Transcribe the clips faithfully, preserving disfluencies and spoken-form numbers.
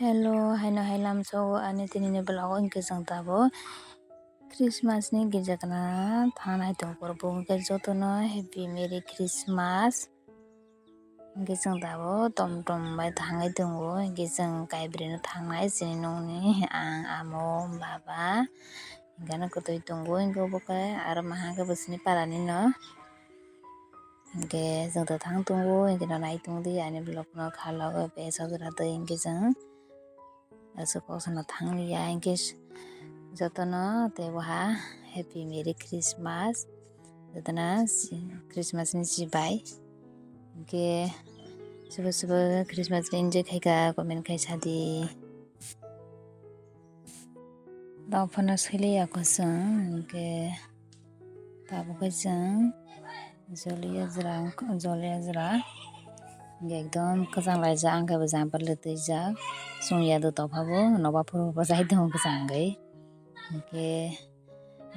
Hello, haino hai lamsao ani tinini vlog o hwnkhe chwng tabuk Christmas ni girja kana thangnai tong koro bo hwnkhe jotono Happy Merry Christmas. Hwnkhe chwng tabuk tom tom bai thangwi tongo, hwnkhe chwng kaibrino thangnai chini nokni ang, amo, baba, hwnkhe ano kwtwi tongo, hwnkhe obo khe aro maha khe bo chini parani no. Hwnkhe chwng to thang tongo, hwnkhe no nai tongdi ani vlog no kha logo, besa jora twi hwnkhe chwng aswk kok sano thang liya, hwnkhe jotono tei waha Happy Merry Christmas, jotono Christmas ni chibai, hwnkhe sobo sobo Christmas ni enjoy khaika comment khai sadi. Tongphano siliya kusung, hwnkhe tabuk khe chwng joliya jwra, joliya jwra, hwnkhe ekdom kwchang laijak, ang khe bo jumper le twijak, chwng ya do tongphabo, nobar phuru bo jai tongo kwchang wngwi, hwnkhe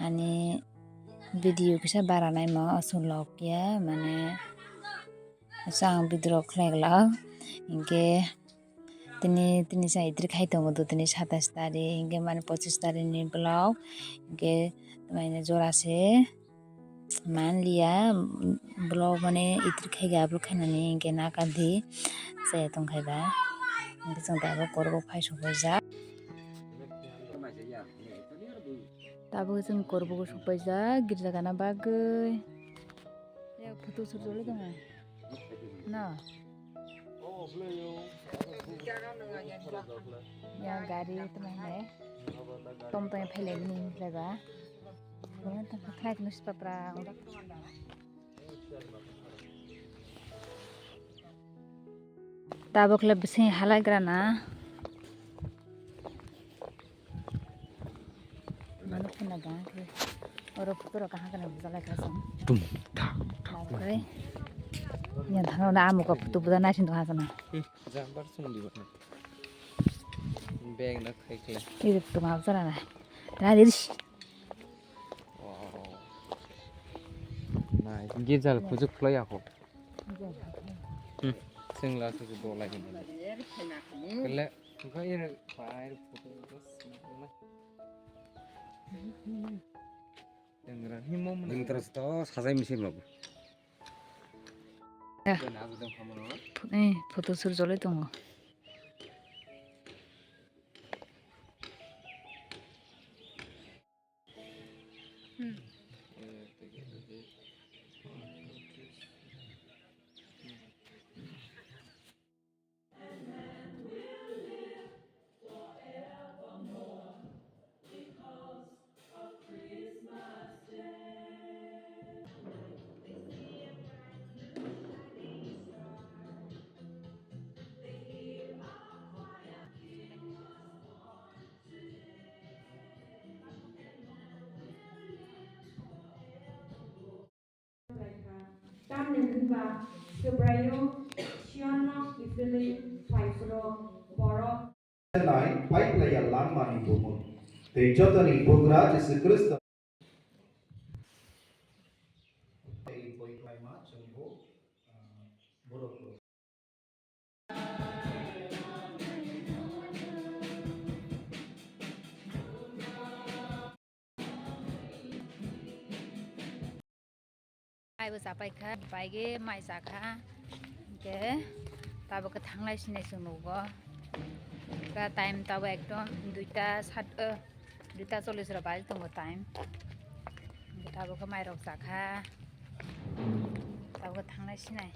ani video kisa bara naima aswk log ya, mane aswk ang video rok khlai glak, hwnkhe. Tini, tini sa itri khai tongo do, tini satais tarik, hingke mani pochis tarik ni vlog, hingke mane jora se manliya, vlog mane itri khai ga, vlog khainani hingke nakar di, saya tong khai ba, hingke chwng tabuk korbo phai sokjak. Tabuk chwng korbo sokjak, girja gana bagwi. Yak photo sujoli tongo. No. Ya gari tongmani. Tom tong phailai bini jaga. Khlai newspaper. Tabuk le bising halai grana. Mano phina gang khe. Oro photo rok kaham kana bujal lai kha song. Tum, ta, ta. Tabuk le. Yang thang na amuka photo buda nai sin ha sana. Jambar sung di bana. Bag na khai khai. Ini tu mau sana na. Tadi. Wow. Nice. Gijal kujuk khlai ako. Hmm. Sing la su dolai. Kele. Buka ira, bayar photo, terus, Ning terus to sajai misi belok. Eh, photo sur jolai tongo. Tamni hwnba Subraiyung Sionno kiphilwi phai phuru borok. Nai pai phlaiya langmani bumung tei jotoni bugra Jisu Khristo. Tei boi khlaima chwngbo, ah, borok. Mai bo chapai kha, bai ge mai cha kha. Hingke tabuk khe thanglai sinai chwng nugo. Pura time tabuk ekdom duita sat, eh, duita chollish rok baji tongo time. Hingke tabuk khe mai rok cha kha. Tabuk khe thanglai sinai.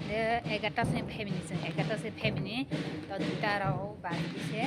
De egarta se phaimani chwng, egarta se phaimani, to duita rok baji se.